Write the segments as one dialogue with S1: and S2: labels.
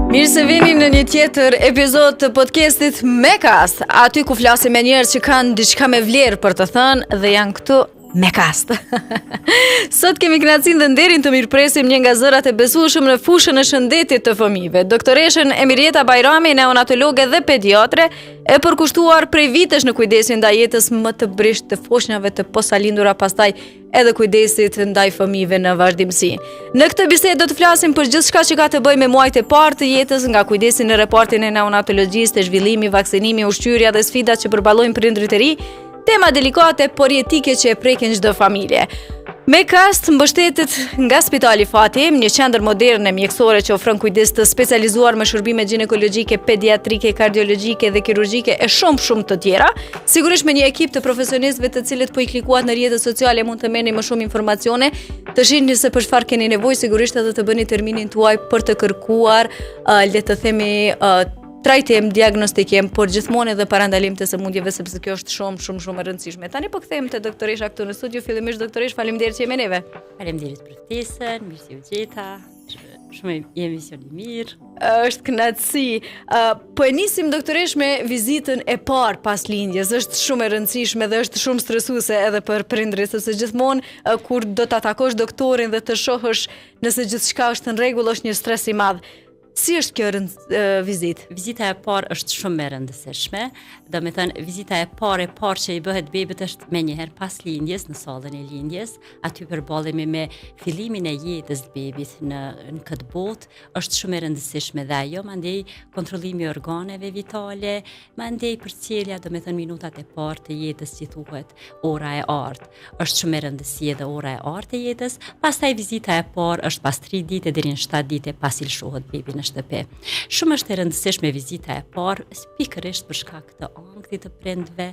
S1: Mirë se vini në një tjetër epizod të podcastit Me Kast, aty ku flasim me njerëz që kanë diçka me vlerë për të thënë dhe janë këtu me kast. Sot kemi kënaqësinë dhe nderin të mirëpresim një nga zërat e besueshëm në fushën e shëndetit të fëmijëve, doktoreshën Emirjeta Bajrami, neonatologe dhe pediatre, e përkushtuar prej vitesh në kujdesin ndaj jetës më të brishtë të foshnjave të posalindura, pastaj edhe kujdesit ndaj fëmijëve në vazhdimësi. Në këtë bisedë do të flasim për gjithçka që ka të bëjë me muajt e parë të jetës, nga kujdesi në repartin e neonatologjisë, te zhvillimi, vaksinimi, ushqyerja dhe sfidat që përballojnë prindërit e ri, tema delikate por jetike që e prekin çdo familje. Me kast mbështetet nga Spitali Fati Im, një qendër moderne mjekësore që ofron kujdes të specializuar me shërbime gjinekologjike, pediatrike, kardiologjike dhe kirurgjike e shumë shumë të tjera. Sigurisht me një ekip të profesionistëve të cilët po i klikuat në rrjetet sociale mund të merrni më shumë informacione, të shihni se për çfarë keni nevojë, sigurisht edhe të bëni terminin tuaj për të kërkuar, uh, le të themi, uh, trajtim, diagnostikim, por gjithmonë edhe parandalim të sëmundjeve sepse kjo është shumë shumë shumë e rëndësishme. Tani po kthehem te doktoresha këtu në studio, fillimisht doktoreshë, faleminderit që je me
S2: neve. Faleminderit për ftesën, mirë se ju gjeta. Shumë emision i
S1: mirë. Është kënaqësi. Uh, po e nisim doktoreshë me vizitën e parë pas lindjes. Është shumë e rëndësishme dhe është shumë stresuese edhe për prindërit, sepse gjithmonë uh, kur do ta takosh doktorin dhe të shohësh nëse gjithçka është në rregull, është një stres i madh. Si është kjo
S2: vizitë? Vizita e parë është shumë e rëndësishme. Domethënë, vizita e parë e parë që i bëhet bebit është menjëherë pas lindjes, në sallën e lindjes. Aty përballemi me fillimin e jetës të bebit në, në këtë botë. është shumë e rëndësishme dhe ajo, mandej kontrollimi i organeve vitale, mandej përcjellja, domethënë, minutat e parë të jetës që thuhet ora e artë. Është shumë e rëndësi edhe ora e artë e jetës, pastaj vizita e parë është pas 3 ditë deri në 7 ditë pasi lëshohet bebi në shtëpi. Shumë është e rëndësishme vizita e parë, pikërisht për shkak të ankthit të prindve,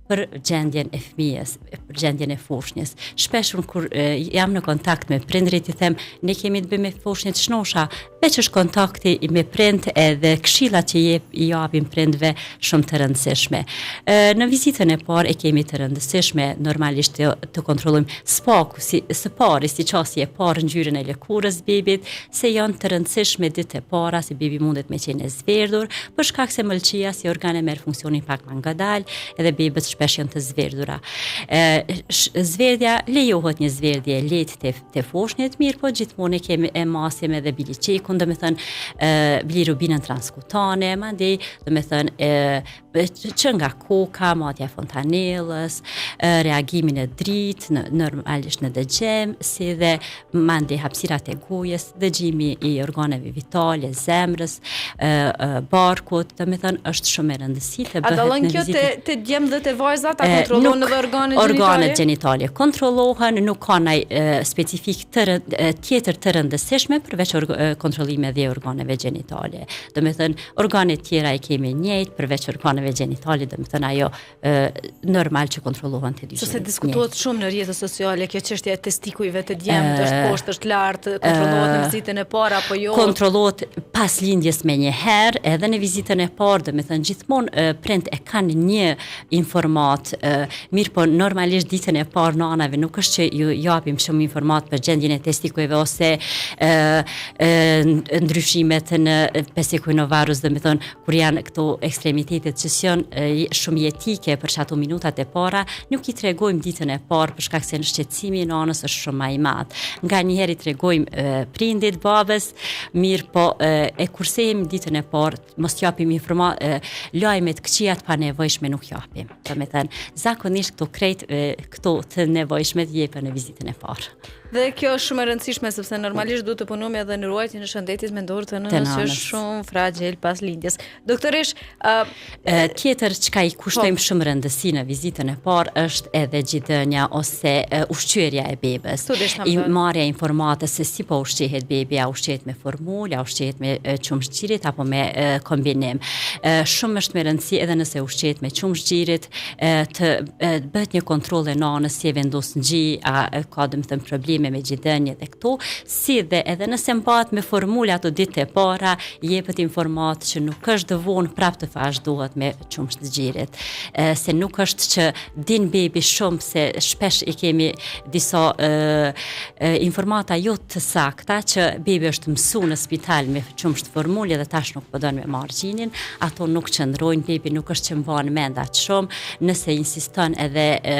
S2: për gjendjen e fëmijës, për gjendjen e foshnjës. Shpesh unë kur e, jam në kontakt me prindërit i them, ne kemi të bëjmë me foshnjë të shnosha, veç është kontakti me prind edhe këshillat që jep, i japim prindve shumë të rëndësishme. E, në vizitën e parë e kemi të rëndësishme normalisht të, të kontrollojmë s'paku si së pari si qasje e parë ngjyrën e lëkurës bebit, se janë të rëndësishme ditët e para se bebi mundet me qenë e zverdhur, për shkak se mëlçia si organ e merr funksionin pak ma ngadalë, edhe bebët shpesh janë të zverdhura. E, sh, zverdhja lejohet një zverdhje e lehtë te te foshnjet, mirëpo gjithmonë e kemi e masim edhe biliçekun, domethënë e, bilirubinën transkutane, mandej, domethënë e, që nga koka, matja e fontanellës, reagimi në dritë, në, normalisht në dëgjim, si dhe mandej hapësirat e gojës, dëgjimi i organeve vitale, zemrës, e, e, barkut, domethënë është shumë e rëndësi
S1: të bëhet A dallon kjo te, te djem dhe te vajzat, a kontrollohen edhe
S2: organet gjenitale? Organet gjenitale kontrollohen, nuk ka naj specifik të tjetër të rëndësishme përveç kontrollimit dhe organeve gjenitale. Domethënë, organet tjera i kemi njëjtë përveç organeve gjenitale, domethënë ajo e, normal që kontrollohen
S1: të dy. Se diskutohet shumë në rrjetet sociale kjo çështja e testikujve te djemtë, është poshtë, është lart, kontrollohet në vizitën e parë apo jo?
S2: Kontrollohet pas lindjes menjëherë, edhe në vizitën e parë, domethënë gjithmonë prindt e kanë një informatë, mirëpo normalisht ditën e parë nanave nuk është që ju japim shumë informatë për gjendjen e testikujve ose e, e, ndryshimet në pestikuj në varus, domethënë kur janë këto ekstremitetet që s'janë shumë jetike për qato minutat e para, nuk i tregojmë ditën e parë për shkak se në shqetësimi i nanës është shumë ma i madh. Nganjëherë i tregojmë prindit, babës, mirëpo e, e kursejmë ditën e parë mos japim informa lajme të këqija të panevojshme nuk japim. Domethënë, zakonisht këto krejt këto të nevojshme të jepen në vizitën e
S1: parë. Dhe kjo është shumë e rëndësishme sepse normalisht duhet të punojmë edhe në ruajtjen e shëndetit mendor të nënës që është shumë fragil pas lindjes. Doktoreshë,
S2: uh, tjetër çka i kushtojmë po. shumë rëndësi në vizitën e parë është edhe gjidhënia ose ushqyerja e bebës. I marrja informatës se si po ushqehet bebi, a ushqehet me formulë, a ushqehet me qumësht gjirit apo me kombinim. Shumë është me rëndësi edhe nëse ushqehet me qumësht gjirit, të bëhet një kontroll e nanës si e vendos në gji, a ka domethënë probleme. probleme me gjidhënie dhe këto, si dhe edhe nëse mbahet me formulë ato ditë e para, jepet informatë që nuk është vonë prapë të vazhdohet me qumësht të gjirit. Se nuk është që din bebi shumë se shpesh i kemi disa e, e, informata jo të sakta që bebi është mësu në spital me qumësht formulë dhe tash nuk po don me marrë gjinin, ato nuk qëndrojnë, bebi nuk është që mban mend aq shumë, nëse insiston edhe e,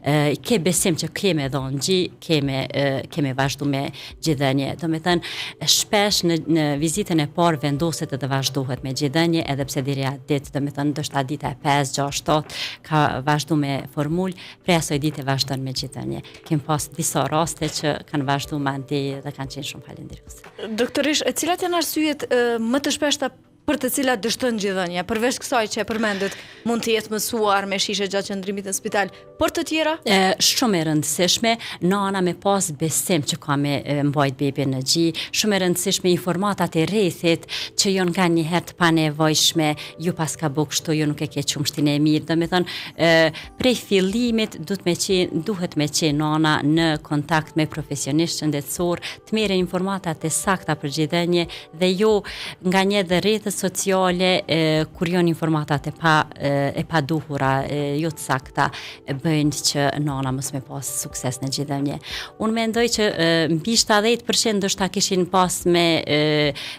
S2: e, ke besim që ke me dhonë gji, ke me, e, ke me vazhdu me gjidhënie. Domethënë, shpesh në, në vizitën e parë vendoset edhe vazhdohet me gjidhënie, edhe pse deri atë ditë, domethënë, ndoshta dita e 5, 6, 7, ka vazhdu me formulë, prej asoj dite vazhdon me gjidhënie. Kem pas disa raste që kanë vazhdu mandej dhe kanë qenë shumë
S1: falënderues. Doktoreshë, cilat janë arsyet më të shpeshta për të cilat dështon gjidhënia, përveç kësaj që e përmendët, mund të jetë mësuar me shishe gjatë qëndrimit në spital, por të
S2: tjera? E, shumë e rëndësishme, nana me pas besim që ka me mbajt bebin në gji, shumë e rëndësishme informatat e rrethit që janë nganjëherë të panevojshme, ju paska bo kështu, ju nuk e ke qumështin e mirë, domethënë, e, prej fillimit duhet me qenë, duhet me qenë nana në kontakt me profesionistë shëndetësor, të merren informatat e sakta për gjidhënie dhe jo nganjëherë dhe rrjetet sociale e, kur janë informatat e pa e, e paduhura, e, jo të sakta, e bëjnë që nana mos me pas sukses në gjidhënie. Unë mendoj që e, mbi 70% ndoshta kishin pas me e,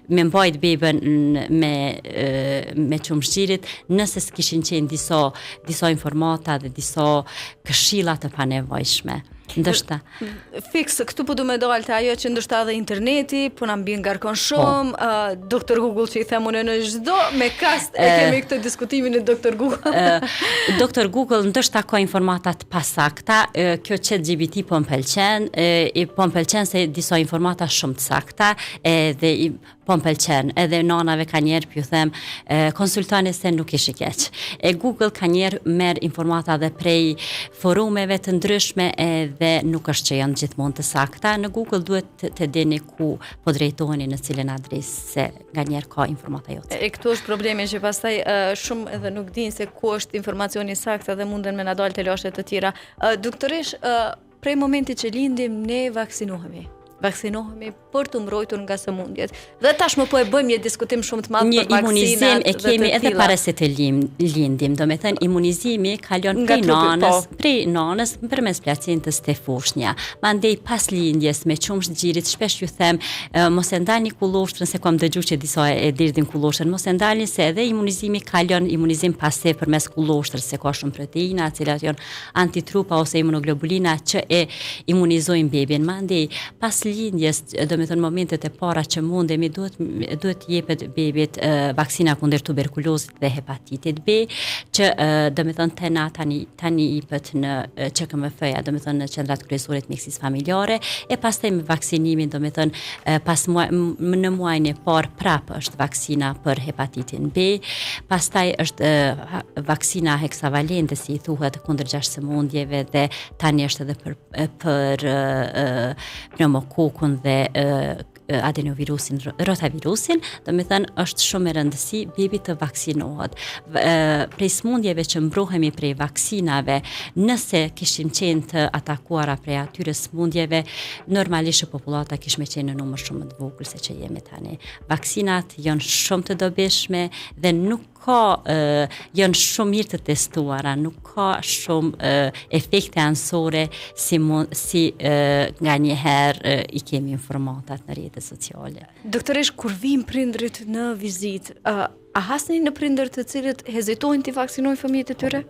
S2: me mbajt bebën me e, me qumësht gjirit, nëse s'kishin qenë disa disa informata dhe disa këshilla të panevojshme.
S1: Ndoshta. Fiks, këtu po du me dalë te ajo që ndoshta edhe interneti, po na mbingarkon po. shumë, po. uh, Dr. Google që i them unë në çdo me kast e kemi këtë diskutimin e Dr. Google.
S2: uh, Dr. Google ndoshta ka informata të pasakta, uh, kjo Chat GPT po më pëlqen, uh, po më pëlqen se disa informata shumë të sakta, edhe i Po më pëlqen, edhe nanave kanjëherë p'ju them, konsultoni se nuk ishi keq. E Google kanjëherë merr informata dhe prej forumeve të ndryshme edhe nuk është që janë gjithmonë të sakta. Në Google duhet të, të dini ku po drejtoheni në cilën adresë se nganjëherë ka informata
S1: jo të. E këtu është problemi që pastaj shumë edhe nuk dinë se ku është informacioni i saktë dhe munden me na dalë telashe të tjera. Doktoreshë, prej momentit që lindim ne vaksinohemi vaksinohemi për t'u mbrojtur nga sëmundjet. Dhe tashmë po e bëjmë një diskutim shumë të madh
S2: për vaksinat. Një imunizim e kemi edhe para se të lim, lindim, domethënë imunizimi kalon prej nanës, po. prej nanës përmes placentës te foshnja. Mandej pas lindjes me qumësht gjirit shpesh ju them mos e ndalni kulloshtrën se kam dëgju që disa e derdhin kulloshtrën, mos e ndalni se edhe imunizimi kalon imunizim pasiv përmes kulloshtrës se ka shumë proteina, të cilat janë antitrupa ose imunoglobulina që e imunizojnë bebin. Mandej, pas lindjes, domethënë momentet e para që mundemi, duhet, duhet t'i jepet bebit vaksina kundër tuberkulozit dhe hepatitit B, që domethënë te na tani, tani jepet në QKMF-ja, domethënë në qendrat kryesore të mjekësisë familjare, e pastaj me vaksinimin, domethënë pas muaj, në muajin e parë prapë është vaksina për hepatitin B, pastaj është vaksina heksavalente si i thuhet kundër gjashtë sëmundjeve dhe tani është edhe për për pneumokokun dhe adenovirusin, rotavirusin, domethënë është shumë me rëndësi bebi të vaksinohet. Prej sëmundjeve që mbrohemi prej vaksinave, nëse kishim qenë të atakuara prej atyre sëmundjeve, normalisht që popullata kish me qenë në numër shumë më të vogël se që jemi tani. Vaksinat janë shumë të dobishme dhe nuk ka janë shumë mirë të testuara, nuk ka shumë efekte anësore si mund, si nganjëherë i kemi informatat në rrjetet
S1: sociale. Doktoreshë, kur vijnë prindërit në vizitë, a hasni në prindër të cilët hezitojnë t'i vaksinojnë fëmijët e tyre?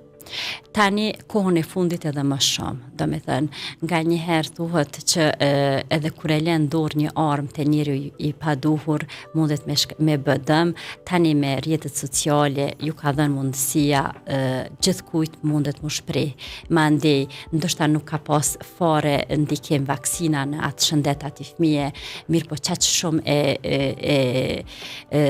S2: Tani, kohën e fundit edhe më shumë, domethënë, nganjëherë thuhet që e, edhe kur e len n'dorë një armë te njeriu i, i paduhur, mundet me, shk, me bë dëm, tani me rrjetet sociale ju ka dhënë mundësia e, gjithkujt mundet m'u shpreh. Mandej, ndoshta nuk ka pas fare ndikim vaksina në atë shëndet atij fëmije, mirëpo qaq shumë e, e, e, e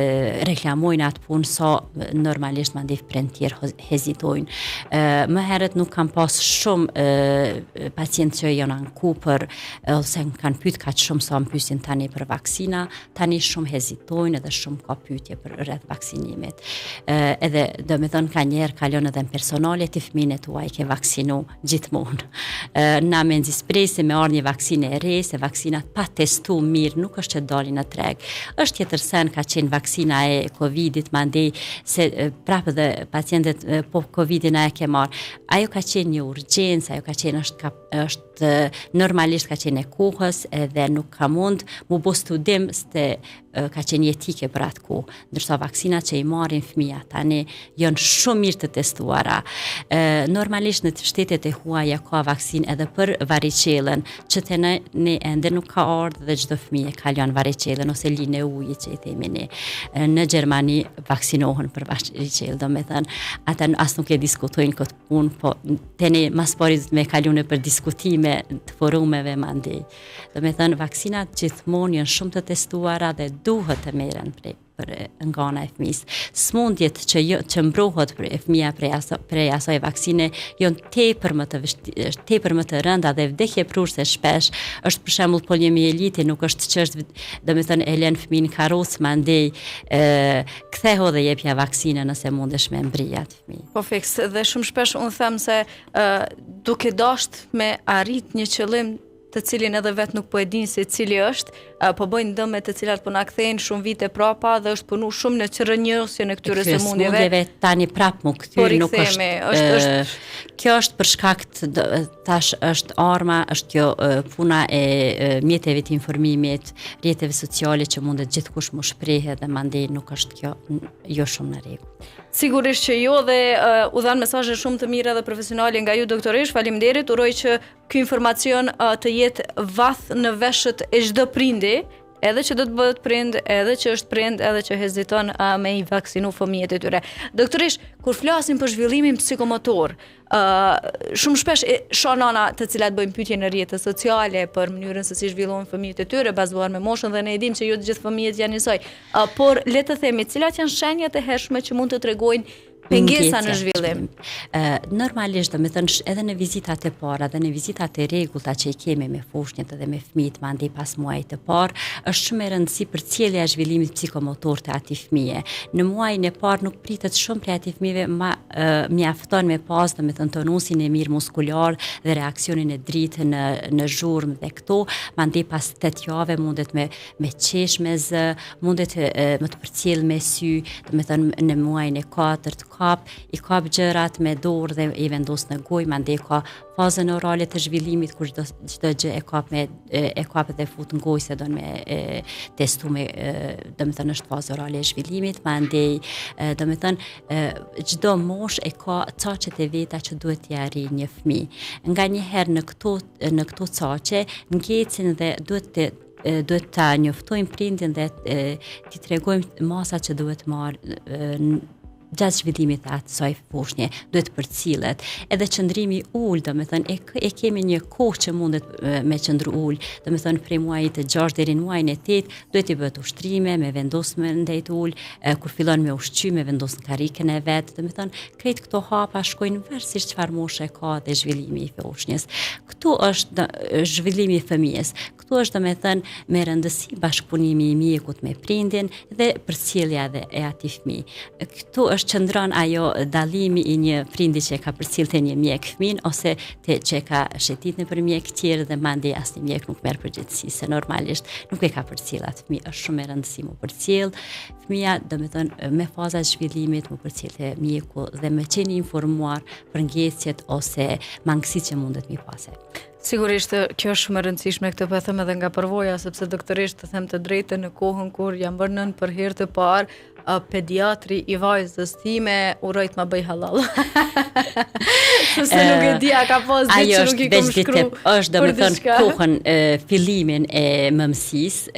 S2: reklamojnë atë punë, sa normalisht mandej prindët tjerë hezitojnë. Më herët nuk kam pas shumë pacientë që janë anku për ose më kanë pyet kaq shumë sa më pyesin tani për vaksina, tani shumë hezitojnë edhe shumë ka pyetje për rreth vaksinimit. Ë edhe domethënë kanjëherë kalon edhe në personale ti fëmijën tuaj ke vaksinu gjithmonë. Ë na mezi presim me ardhë një vaksinë e re, se vaksinat pa testu mirë nuk është që dalin në treg. Është tjetër sen ka qenë vaksina e Covidit, mandej se prapë dhe pacientët po Covidin a e ke marrë. Ajo ka qenë një urgjencë, ajo ka qenë është ka është normalisht ka qenë e kohës edhe nuk ka mund mu bo studim se ka qenë jetike për atë kohë, ndërsa vaksinat që i marrin fëmija tani janë shumë mirë të testuara. E, normalisht në shtetet e huaja ka vaksinë edhe për variçelën, që te ne, ne ende nuk ka ardhë dhe çdo fëmijë e kalon variçelën ose linë e ujit që i themi ne. Në Gjermani vaksinohen për variçelë, domethënë, ata as nuk e diskutojnë këtë punë, po te ne ma s'pari me kalu nëpër diskutime të forumeve mandej. Domethënë, vaksinat gjithmonë janë shumë të testuara dhe duhet të merren prej për nga ana e fëmijës. Smundjet që jo, që mbrohet për fëmija prej asaj, prej asaj vaksine janë tepër më të vështirë, tepër më të rënda dhe vdekjeprurëse shpesh. Është për shembull poliomieliti, nuk është që është, domethënë e lën fëmijën karrocë mandej ë kthehu dhe jepja vaksinën nëse mundesh me mbri atë
S1: fëmijë. Po fiks, dhe shumë shpesh unë them se uh, duke dasht me arrit një qëllim të cilin edhe vetë nuk po e din se cili është, uh, po bëjnë dëme të cilat po na kthejnë shumë vite prapa dhe është punu shumë në çrrënjosjen e këtyre
S2: sëmundjeve. Sëmundjeve tani prap mu kthy po nuk është, është, është kjo është për shkak të tash është arma, është kjo puna e mjeteve të informimit, rrjeteve sociale që mundet gjithkush mu shprehë dhe mandej nuk është kjo jo shumë në
S1: rregull. Sigurisht që jo dhe uh, u dhanë mesazhe shumë të mira dhe profesionale nga ju doktoreshë. Faleminderit. Uroj që ky informacion uh, të jetë vath në veshët e çdo prindi, edhe që do të bëhet prind, edhe që është prind, edhe që heziton uh, me i vaksinu fëmijët e tyre. Doktoreshë, kur flasim për zhvillimin psikomotor, Uh, shumë shpesh e shoh nana të cilat bëjnë pyetje në rrjete sociale për mënyrën se si zhvillohen fëmijët e tyre bazuar me moshën dhe ne e dimë që jo të gjithë fëmijët janë njësoj. Uh, por le të themi cilat janë shenjat e hershme që mund të tregojnë pengesa në zhvillim.
S2: Ë normalisht, domethënë edhe në vizitat e para dhe në vizitat e rregullta që i kemi me foshnjat edhe me fëmijët mandej pas muajit të parë, është shumë e rëndësi përcjellja e zhvillimit psikomotor të atij fëmije. Në muajin e parë nuk pritet shumë prej atij fëmijëve, ma mjafton me pas, domethënë tonusin e mirë muskular dhe reaksionin e drejtë në në zhurmë dhe këto, mandej pas 8 jave mundet me me qesh me zë, mundet e, me të përcjell me sy, domethënë në muajin e katërt kap, i kap gjërat me dorë dhe i vendos në gojë, mandej ka fazën orale të zhvillimit kur çdo çdo gjë e kap me e kap dhe fut në gojë se don me e, testu me domethënë është fazë orale e zhvillimit, mandej domethënë çdo moshë e ka caqet e veta që duhet t'i arrijë një fëmijë. Nganjëherë në këto në këto caqe ngecin dhe duhet të duhet ta njoftojmë prindin dhe t'i tregojmë masat që duhet marrë gjatë zhvillimit të asaj foshnje, duhet përcillet. Edhe qëndrimi ul, domethënë, e, e kemi një kohë që mundet me qëndru ul, domethënë, prej muajit të 6 deri në muajin e 8, duhet t'i bëhet ushtrime, me vendos me ndejt ul, e, kur fillon me ushqy, me vendos në karrikën e vet, domethënë, krejt këto hapa shkojnë varësisht çfarë moshe ka dhe zhvillimi i foshnjës. Këtu është zhvillimi i fëmijës. Këtu është domethënë me rëndësi bashkëpunimi i mjekut me prindin dhe përcjellja edhe e atij fëmijë. Këtu është qëndron ajo dallimi i një prindi që e ka përcjell te një mjek fëmijën ose te që e ka shetit nëpër mjek tjerë dhe mandej asnjë mjek nuk merr përgjegjësi se normalisht nuk e ka përcjell atë fëmijë. Është shumë me rëndësi mu përcjell fëmija, domethënë me faza të zhvillimit mu përcjell te mjeku dhe me qenë i informuar për ngecjet ose mangësitë që mundet mi
S1: pasë. Sigurisht kjo është shumë e rëndësishme, këtë po e them edhe nga përvoja, sepse doktoreshë të them të drejtën në kohën kur jam bërë nënë për herë të parë, pediatri i vajzës time uroj të ma bëj hallall. Sepse nuk e di a ka pas ditë që nuk i
S2: kom shkru. Është domethënë kohën e, fillimin e mëmësisë,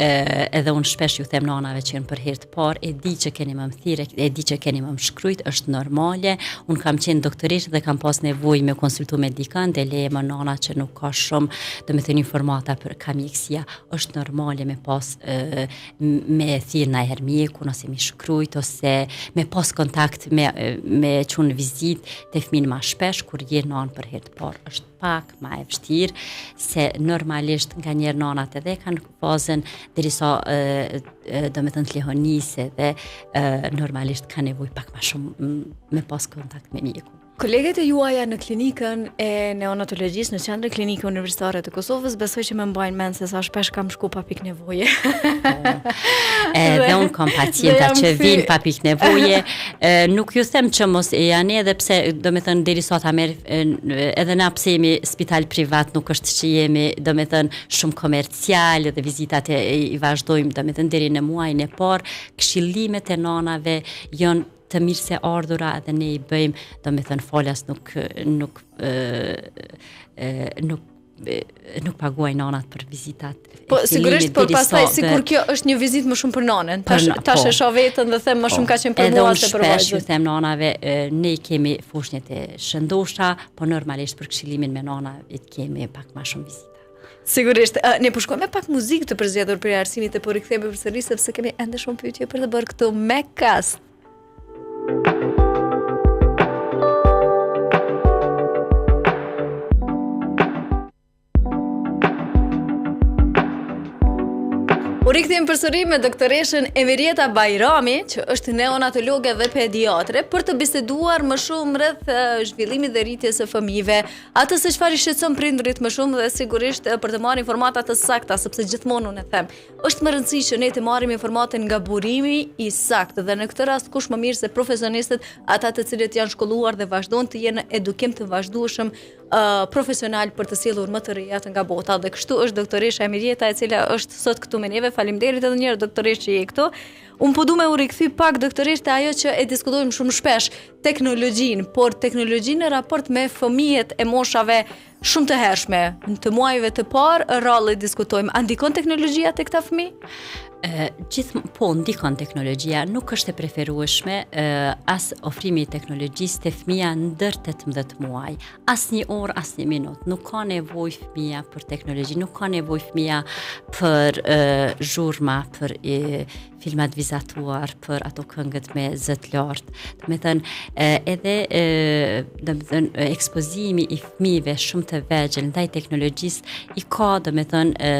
S2: edhe unë shpesh ju them nanave që janë për herë të parë, e di që keni me më thirrë, e di që keni me më shkrujt, është normale. Unë kam qenë doktoreshë dhe kam pas nevojë me konsultu me dikënd, e le më nana që nuk ka shumë, domethënë informata për ka mjekësia, është normale me pas e, me thirrë najherë mjekun ose mi shkrujt. lujt ose me pas kontakt me me çu në vizitë te fëmin ma shpesh kur je nanë për herë të parë është pak ma e vështirë se normalisht nganjëherë nanat edhe kanë fazën derisa domethënë të lehonisë edhe normalisht kanë nevojë pak ma shumë me pas kontakt me mjekun.
S1: Koleget e juaja në klinikën e neonatologjisë në Qendrën Klinike Universitare të Kosovës besoj që më mbajnë mend se sa shpesh kam shku pa pikë
S2: nevoje. Po. Edhe unë kam pacienta që vijnë pa pikë nevoje. Nuk ju them që mos e janë edhe pse domethënë derisa ta merr edhe na pse jemi spital privat nuk është që jemi domethënë shumë komercial dhe vizitat e, i vazhdojmë domethënë deri në muajin e parë këshillimet e nanave janë të mirëseardhura edhe ne i bëjmë, domethënë falas nuk nuk e, e, nuk nuk paguajnë nanat për vizitat.
S1: Po sigurisht, por pastaj sikur kjo është një vizitë më shumë për nanën. Tash tash e shoh veten dhe them më po, shumë ka qenë për mua
S2: se për vajzën. Edhe unë shpesh ju them nanave, ne kemi foshnjet e shëndosha, po normalisht për këshillimin me nana i kemi pak më shumë vizita.
S1: Sigurisht, ne po shkojmë me pak muzikë të përzgjedhur prej Arsimit e po rikthehemi përsëri sepse kemi ende shumë pyetje për të bërë këtu me kast. U rikthym përsëri me doktoreshën Emirjeta Bajrami, që është neonatologe dhe pediatre, për të biseduar më shumë rreth zhvillimit dhe rritjes së fëmijëve, atë se çfarë i shqetëson prindërit më shumë dhe sigurisht për të marrë informata të sakta, sepse gjithmonë unë e them, Është me rëndësi që ne të marrim informatën nga burimi i saktë dhe në këtë rast kush më mirë se profesionistët, ata të cilët janë shkolluar dhe vazhdojnë të jenë në edukim të vazhdueshëm uh, profesional për të sjellur më të rejat nga bota. Dhe kështu është doktoresha Emirjeta e cila është sot këtu me neve. Faleminderit edhe një herë doktoreshë që je këtu. Unë po du me u rikthy pak doktoreshë te ajo që e diskutojmë shumë shpesh, teknologjinë, por teknologjinë në raport me fëmijët e moshave Shumë të hershme, në të muajve të parë rrallë diskutojmë. A ndikon teknologjia te këta
S2: fëmijë? Gjithë po ndikon teknologjia, nuk është e preferueshme e, as ofrimi i teknologjisë te fëmija ndër 18 muaj. As një orë, as një minutë. Nuk ka nevojë fëmija për teknologji, nuk ka nevojë fëmija për e, zhurma, për e, filma të vizatuar për ato këngët me zë të lartë. Domethënë, edhe domethënë, ekspozimi i fëmijëve shumë të vegjël ndaj teknologjisë i ka, domethënë,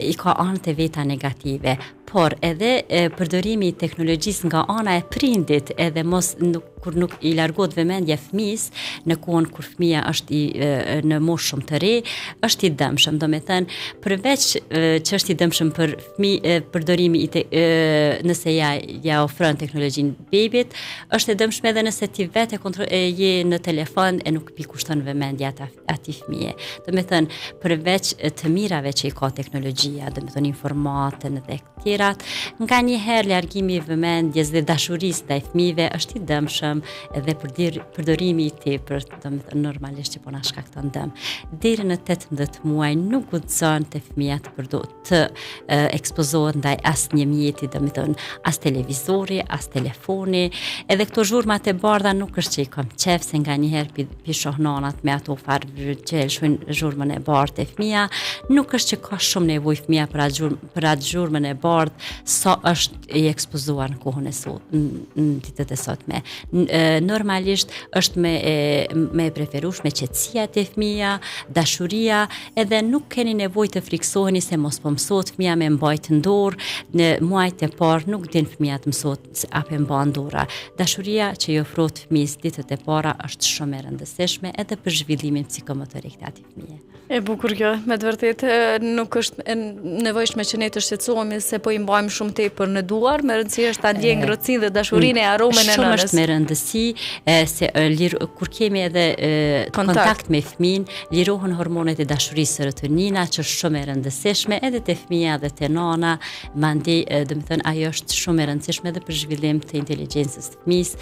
S2: i ka anët e veta negative, por edhe përdorimi i teknologjisë nga ana e prindit edhe mos nuk kur nuk i largohet vëmendja fëmijës në kohën kur fëmija është i, në moshë shumë të re, është i dëmshëm. Domethënë, përveç që është i dëmshëm për fëmijë përdorimi i te, e, nëse ja ja ofron teknologjinë bebit, është e dëmshme edhe nëse ti vetë e kontro, e je në telefon e nuk pi kushton vëmendje ata atij fëmije. Domethënë, përveç të mirave që i ka teknologjia, domethënë informatën dhe tjerat, nganjëherë largimi i vëmendjes dhe dashurisë ndaj fëmijëve është i dëmshëm edhe përdorimi i tepërt, domethënë normalisht që po na shkakton dëm. Deri në 18 muaj nuk guxon te fëmija të përdor të ekspozohet ndaj asnjë mjeti, domethënë as televizori, as telefoni, edhe këto zhurmat e bardha nuk është që i kam qef, se nganjëherë pi, pi shoh nanat me ato farë që e lëshojnë zhurmën e bardhë te fëmija, nuk është që ka shumë nevojë fëmija për atë zhurmë, për atë zhurmën e bardhë, sa është i ekspozuar në kohën e sot, në, në ditët e sotme. Normalisht është me e, me e preferueshme qetësia te fëmija, dashuria, Edhe nuk keni nevojë të frikësoheni se mos po mësohet fëmija me mbajt në dorë, në muajt e parë nuk din fëmija të mësohet se a pe mban dora. Dashuria që i ofrohet fëmijës ditët e para është shumë e rëndësishme edhe për zhvillimin psikomotorik të atij
S1: fëmije. E bukur kjo, me të vërtetë nuk është e nevojshme që ne të shqetësohemi se po i mbajmë shumë tepër në duar, me rëndësi është ta ndjejë ngrohtësinë dhe dashurinë e aromën e
S2: nënës. Shumë është me rëndësi se lir, kur kemi edhe e, kontakt. kontakt me fëmijën, Lirohen hormonet e dashurisë serotonina, që është shumë e rëndësishme edhe te fëmija dhe te nana, mandej, domethënë ajo është shumë e rëndësishme edhe për zhvillim të inteligjencës të fëmijës.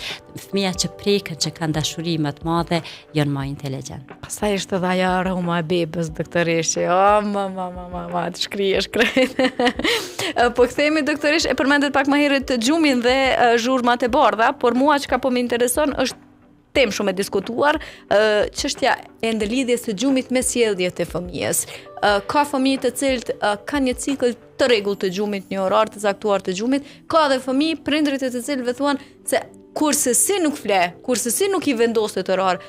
S2: Fëmija që preken, që kanë dashuri më të madhe, janë më
S1: inteligjent. Pastaj është edhe ajo aroma e bebës, doktoreshë. O, ma, ma, ma, ma, ma, të shkrihesh krejt. po kthehemi doktoreshë, e përmendët pak më herët gjumin dhe zhurmat e bardha, por mua çka po më intereson është temë shumë e diskutuar, çështja e ndërlidhjes së gjumit me sjelljet e fëmijës. Ka fëmijë të cilët kanë një cikël të rregullt të gjumit, një orar të caktuar të gjumit, ka edhe fëmijë prindërit e të cilëve thuan se kurrsesi nuk fle, kurrsesi nuk i vendoset orar.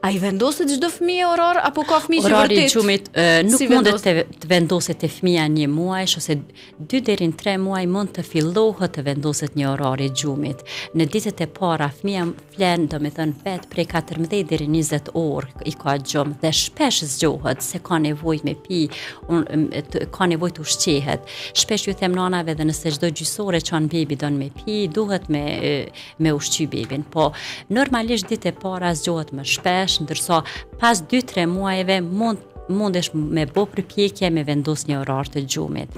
S1: A i vendoset çdo fëmijë orar apo ka fëmijë
S2: që vërtet? Orari i gjumit nuk si mundet të, të vendoset te fëmija një muajsh ose 2 deri në 3 muaj mund të fillohet të vendoset një orar i gjumit. Në ditët e para fëmija flen, domethënë vetë prej 14 deri 20 orë i ka gjumë dhe shpesh zgjohet se ka nevojë me pi, un, të, ka nevojë të ushqehet. Shpesh ju them nanave dhe nëse çdo gjysore qan bebi don me pi, duhet me me ushqy bebin. Po normalisht ditët e para zgjohet më shpesh, ndërsa pas 2-3 muajve mund mundesh me bo përpjekje me vendos një orar të gjumit.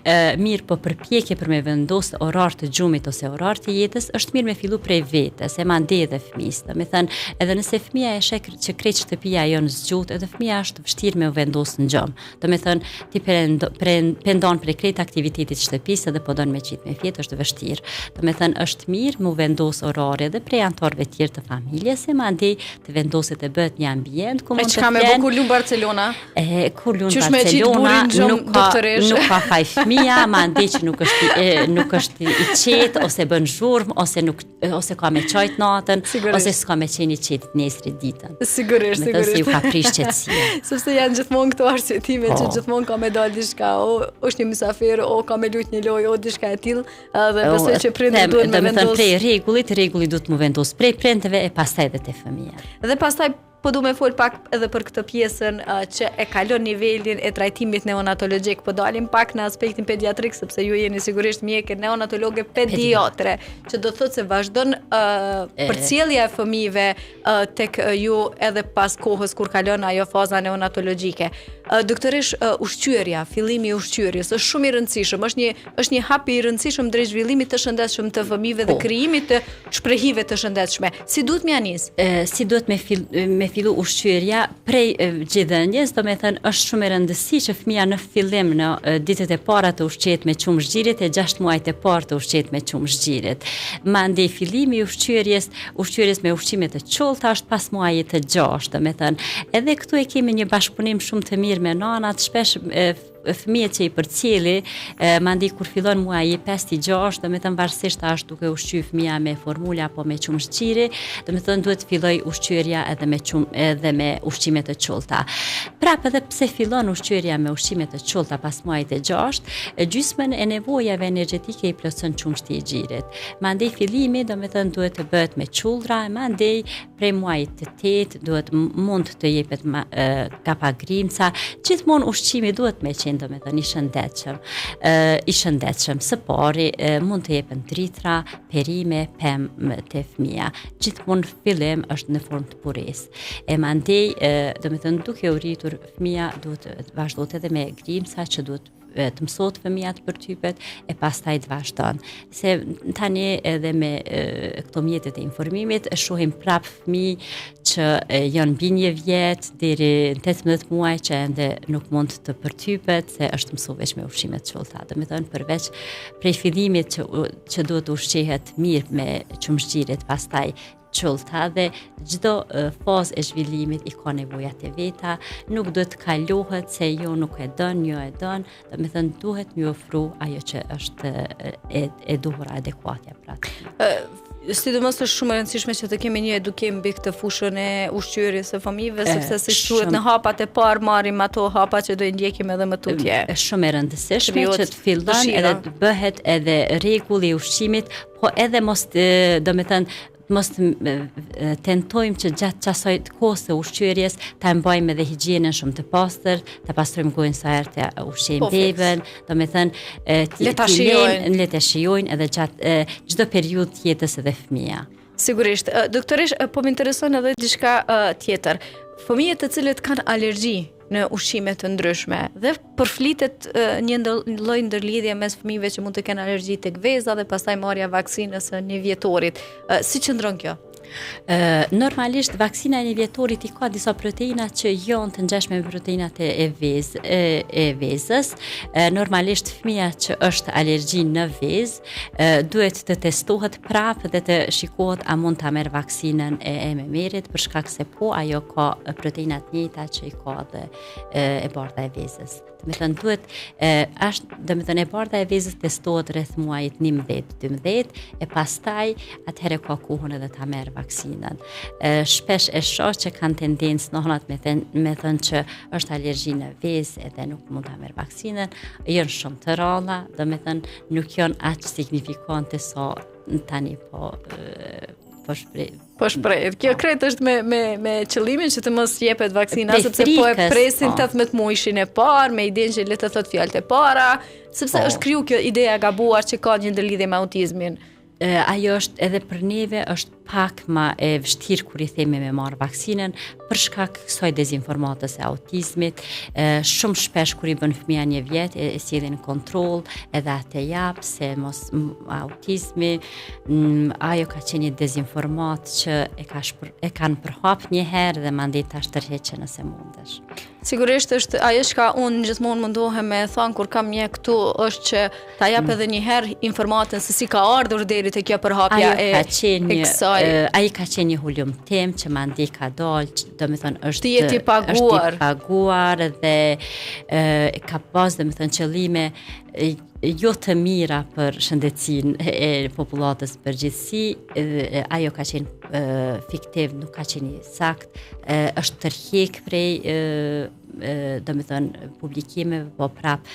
S2: E, mirë, po përpjekje për me vendos orar të gjumit ose orar të jetës, është mirë me fillu prej vetes, e mandej edhe fëmisë. Domethënë, edhe nëse fëmija e sheh që krejt shtëpia jonë zgjut, edhe fëmija është vështirë me u vendos në gjumë. Domethënë, ti pe ndan prej krejt aktivitetit shtëpisë edhe po don me qitë me fjetë, është vështirë. Domethënë, është mirë mu vendos orari edhe prej anëtarëve tjerë të familjes, e mandej të vendoset e bëhet një ambient
S1: ku mund të flenë. E çka me bo kur lun Barcelona?
S2: E, kur lun Barcelona, nuk ka, nuk ka faj fëmija, mandej që nuk është, e, nuk është i qetë, ose bën zhurmë, ose nuk ose ka me qajt natën, sigurisht. ose s'ka me qenë i qetë nesër
S1: ditën. Sigurisht, sigurisht.
S2: Me se ju ka prish qetësia.
S1: Sepse janë gjithmonë këto arsyetime po. që gjithmonë ka me dalë diçka, o është një mysafir, o ka me lujt një lojë, o diçka e tillë, edhe besoj që prindërit duhet me
S2: vendos. Prej rregullit, rregulli duhet mu vendos prej prindërve e pastaj edhe te fëmija.
S1: Dhe pastaj Po du me fol pak edhe për këtë pjesën uh, që e kalon nivelin e trajtimit neonatologjik. Po dalim pak në aspektin pediatrik sepse ju jeni sigurisht mjeke neonatologe pediatre, që do të thotë se vazhdon uh, përcjellja e fëmijëve uh, tek ju edhe pas kohës kur kalon ajo faza neonatologjike. Uh, doktoreshë uh, ushqyerja, fillimi i ushqyerjes është shumë i rëndësishëm, është një është një hap i rëndësishëm drejt zhvillimit të shëndetshëm të fëmijëve dhe po. krijimit të shprehive të shëndetshme. Si duhet me ia
S2: nis? E, si duhet me, fill, me fillu ushqyerja prej gjidhënies, domethënë është shumë e rëndësi që fëmija në fillim në ditët e para të ushqehet me qumësht gjirit e 6 muajt e parë të ushqehet me qumësht gjirit. Mandej fillimi i ushqyerjes, ushqyerjes me ushqime të qullta është pas muajit të 6, domethënë edhe këtu e kemi një bashkëpunim shumë të mirë me nanat, shpesh e, fëmijët që i përcjelli, mandej kur fillon muaji 5 i 6, domethënë varësisht a është duke ushqy fëmija me formula apo me qumësht gjiri, domethënë duhet të filloj ushqyerja edhe me qum, edhe me ushqime të qullta. Prapë edhe pse fillon ushqyerja me ushqime të qullta pas muajit të 6, gjysmën e nevojave energjetike i plotëson qumështi i gjirit. Mandej fillimi domethënë duhet të bëhet me qullra, mandej prej muajit të tetë duhet mund të jepet ma, e, nga pak grimca, gjithmonë ushqimi duhet me qenë domethënë i shëndetshëm. Ë i shëndetshëm së pari e, mund të jepen drithra, perime, pemë te fëmija. Gjithmonë fillim është në formë të puresë. E mandej, domethënë duke u rritur fëmija duhet të vazhdohet edhe me grimca që duhet të mësohet fëmija të përtypet e pastaj të vazhdon. Se tani edhe me e, këto mjetet e informimit e shohim prap fëmijë që e, janë mbi një vjet deri në 18 muaj që ende nuk mund të përtypet se është mësu veç me ushqime të qullta. Domethënë përveç prej fillimit që që duhet të ushqehet mirë me qumësht gjirit, pastaj qullta dhe çdo fazë e zhvillimit i ka nevojat e veta, nuk duhet të kalohet se jo nuk e don, jo e don, domethënë duhet me ofru ajo që është e, e duhura adekuatja
S1: pra. Sidomos është shumë e rëndësishme që të kemi një edukim mbi këtë fushën e ushqyerjes së fëmijëve, sepse siç thuhet në hapat e parë marrim ato hapa që do i ndjekim edhe më
S2: tutje. Është shumë e rëndësishme që të fillon edhe të bëhet edhe rregulli i ushqimit, po edhe mos të, domethënë mos të tentojmë që gjatë qasaj të kohës së ushqyerjes ta mbajmë edhe higjienën shumë të pastër, ta pastrojmë gojën sa herë të ushqejmë po, beben, domethënë
S1: le ta shijojnë,
S2: le ta shijojnë edhe gjatë çdo periudhë të jetës edhe
S1: fëmija. Sigurisht, doktoreshë, po më intereson edhe diçka tjetër. Fëmijët të cilët kanë alergji në ushqime të ndryshme dhe përflitet një ndër, lloj ndërlidhje mes fëmijëve që mund të kenë alergji tek veza dhe pastaj marrja e vaksinës së një vjetorit. Si qëndron kjo?
S2: Normalisht vaksina e njëvjetorit i ka disa proteina që janë të ngjashme me proteinat e, e, vez, e, e vezës. Normalisht fëmija që është alergji në vezë, duhet të testohet prapë dhe të shikohet a mund ta merr vaksinën e MMR-it për shkak se po ajo ka proteina të njëjta që i ka dhe e bardha e vezës. Domethënë duhet e është domethënë e bardha e vezës testohet rreth muajit 11, 12 e pastaj atëherë ka kohën edhe ta merr vaksinën. E, shpesh e shoh që kanë tendencë nënat me thënë me thënë që është alergji në vezë edhe nuk mund ta merr vaksinën. Janë shumë të rralla, domethënë nuk janë aq signifikante sa tani po e,
S1: po shpre Po shprehet. Kjo po. krejt është me me me qëllimin që të mos jepet vaksina sepse po e presin 18 po. muajshin e parë me idenë që le të thotë fjalët e para, sepse po. është kriju kjo ideja e gabuar që ka një ndërlidhje me
S2: autizmin. E, ajo është edhe për neve është pak ma e vështirë kur i themi me marr vaksinën për shkak kësaj dezinformatës e autizmit. E, shumë shpesh kur i bën fëmija një vjet e, e sjellin në kontroll edhe atë jap se mos autizmi Mm, ajo ka qenë një dezinformatë që e, ka shpër, e kanë përhap një herë dhe mandej tash tërheqe nëse
S1: mundesh. Sigurisht është ajo çka unë gjithmonë mundohem me thanë kur kam mjek këtu është që ta jap mm. edhe një herë informatën se si ka ardhur deri te kjo përhapja
S2: e ka qenë një, kësaj. Ai ka qenë një hulumtim që mandej ka dalë, domethënë është
S1: të jetë i
S2: paguar. Është i paguar dhe e, ka pas domethënë qëllime jo të mira për shëndetësinë e popullatës në përgjithësi, ajo ka qenë fiktiv, nuk ka qenë i saktë, është tërhjek prej domethënë publikimeve, po prap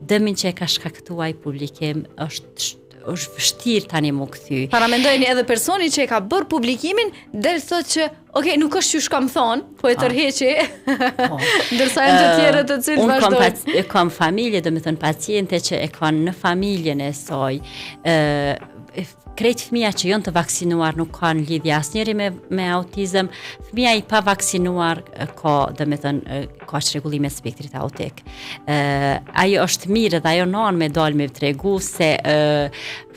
S2: dëmin që e ka shkaktu ai publikim është është vështirë tani m'u
S1: kthy. Paramendojeni edhe personi që e ka bërë publikimin, del thotë që Ok, nuk është qysh kam thonë, po e tërheqi. Po. Ndërsa janë të tjerët të cilët
S2: vazhdojnë. Unë kam, kam familje, domethënë paciente që e kanë në familjen e saj. ë krejt fëmija që janë të vaksinuar nuk kanë lidhje asnjëri me, me autizëm. Fëmija i pavaksinuar ka, domethënë, ka çrregullime të spektrit autik. Ë ajo është mirë edhe ajo nanë me dalë me tregu se ë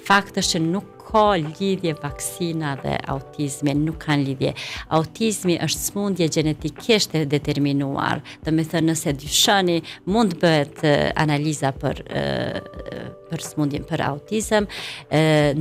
S2: fakt është që nuk ka lidhje vaksina dhe autizmi, nuk kanë lidhje. Autizmi është smundje gjenetikisht e determinuar, domethënë nëse dyshoni, mund të bëhet analiza për, për smundjen për autizëm,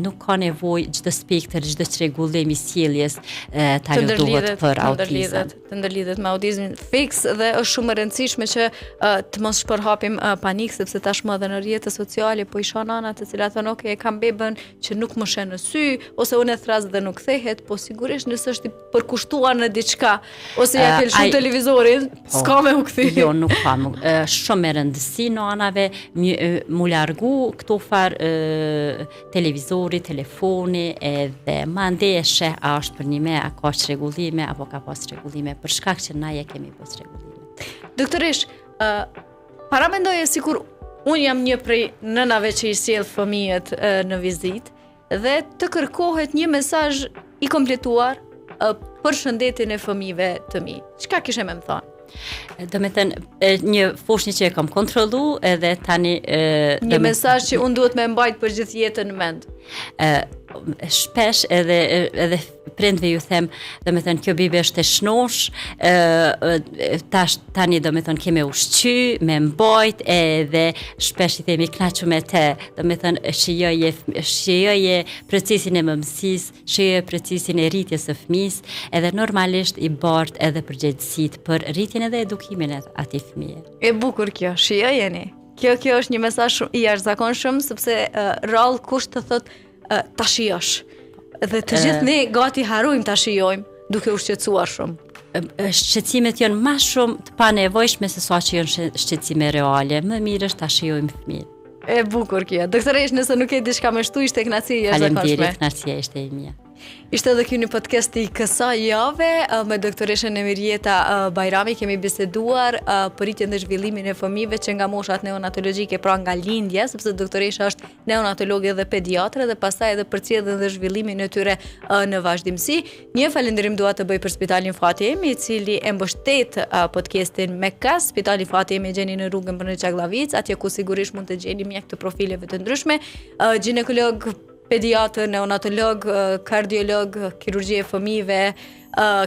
S2: nuk ka nevojë çdo spektër, çdo çrregullim i sjelljes të aludohet për autizëm.
S1: Të ndërlidhet me autizmin fiks dhe është shumë e rëndësishme që uh, të mos shpërhapim uh, panik sepse tashmë edhe në rrjete sociale po i shoh nana të cilat thonë ok, e kam bebën që nuk më sheh në sy ose unë e thras dhe nuk kthehet, po sigurisht nëse është i përkushtuar në diçka ose ja ke lëshu televizorin, po, s'ka me u
S2: kthy. Jo, nuk ka. Më, shumë me rëndësi nanave m'u largu këto far televizori, telefoni edhe mandej e sheh a është përnjime, a ka çrregullime, apo ka pas çrregullime, për shkak që na e kemi pas
S1: çrregullime. Doktoreshë, uh, paramendoje sikur unë jam një prej nënave që i sjell fëmijët uh, në vizitë dhe të kërkohet një mesazh i kompletuar uh, për shëndetin e fëmijëve të mi. Çka kishe me më
S2: thonë? Domethënë, një foshnjë që e kam kontrollu edhe tani...
S1: E, një mesazh që unë duhet me mbajt për gjithë jetën në
S2: mend. E, shpesh edhe, edhe prindve ju them, domethënë, kjo bebe është e shnosh, e, tash, tani domethënë, ke me ushqy, me mbajt, edhe shpesh i themi knaqu me te, domethënë, shijoje, shijoje procesin e mëmësisë, Shijoje procesin e rritjes së fëmijës, edhe normalisht i bart edhe përgjegjësitë për rritjen edhe edukimin e atij
S1: fëmije. E bukur kjo, shijojeni. Kjo kjo është një mesazh shumë i jashtëzakonshëm sepse uh, rrallë kush të thotë uh, ta shijosh. Dhe të gjithë ne gati harrojmë ta shijojmë duke u shqetësuar
S2: shumë. Shqetësimet janë ma shumë të panevojshme se sa që janë shqetësime reale. Më mirë është ta shijojmë
S1: fëmijën. E bukur kjo. Doktoreshë, nëse nuk ke diçka me shtu, ishte kënaqësi
S2: e jashtëzakonshme. Faleminderit, kënaqësia ishte e
S1: imja. Ishte edhe ky një podcast i kësaj jave me doktoreshën Emirjeta Bajrami kemi biseduar për rritjen dhe zhvillimin e fëmijëve që nga moshat neonatologjike, pra nga lindja, sepse doktoresha është neonatologe dhe pediatre dhe pastaj edhe përcjelljen dhe zhvillimin e tyre në vazhdimësi. Një falënderim dua të bëj për Spitalin Fati Emi, i cili e mbështet podcastin me kas. Spitali Fati Emi e gjeni në rrugën për në Çagllavicë, atje ku sigurisht mund të gjeni mjekë të profileve të ndryshme, gjinekolog. Pediatër, neonatolog, kardiolog, kirurgji e fëmijëve,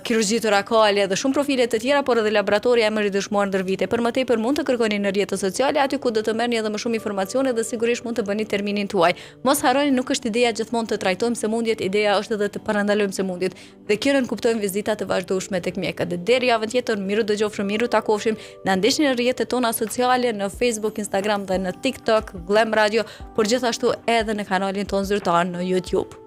S1: kirurgji torakale dhe shumë profile të tjera, por edhe laboratori emër i dëshmuar ndër vite. Për më tepër mund të kërkoni në rrjetet sociale, aty ku do të merrni edhe më shumë informacione dhe sigurisht mund të bëni terminin tuaj. Mos harroni, nuk është ideja gjithmonë të trajtojmë sëmundjet, ideja është edhe të parandalojmë sëmundjet. Dhe kjo nënkupton vizita të vazhdueshme tek mjekët. Deri javën tjetër, miru dëgjofshim, miru takofshim. Na ndiqni në rrjetet tona sociale në Facebook, Instagram dhe në TikTok, Glam Radio, por gjithashtu edhe në kanalin tonë zyrtar në YouTube.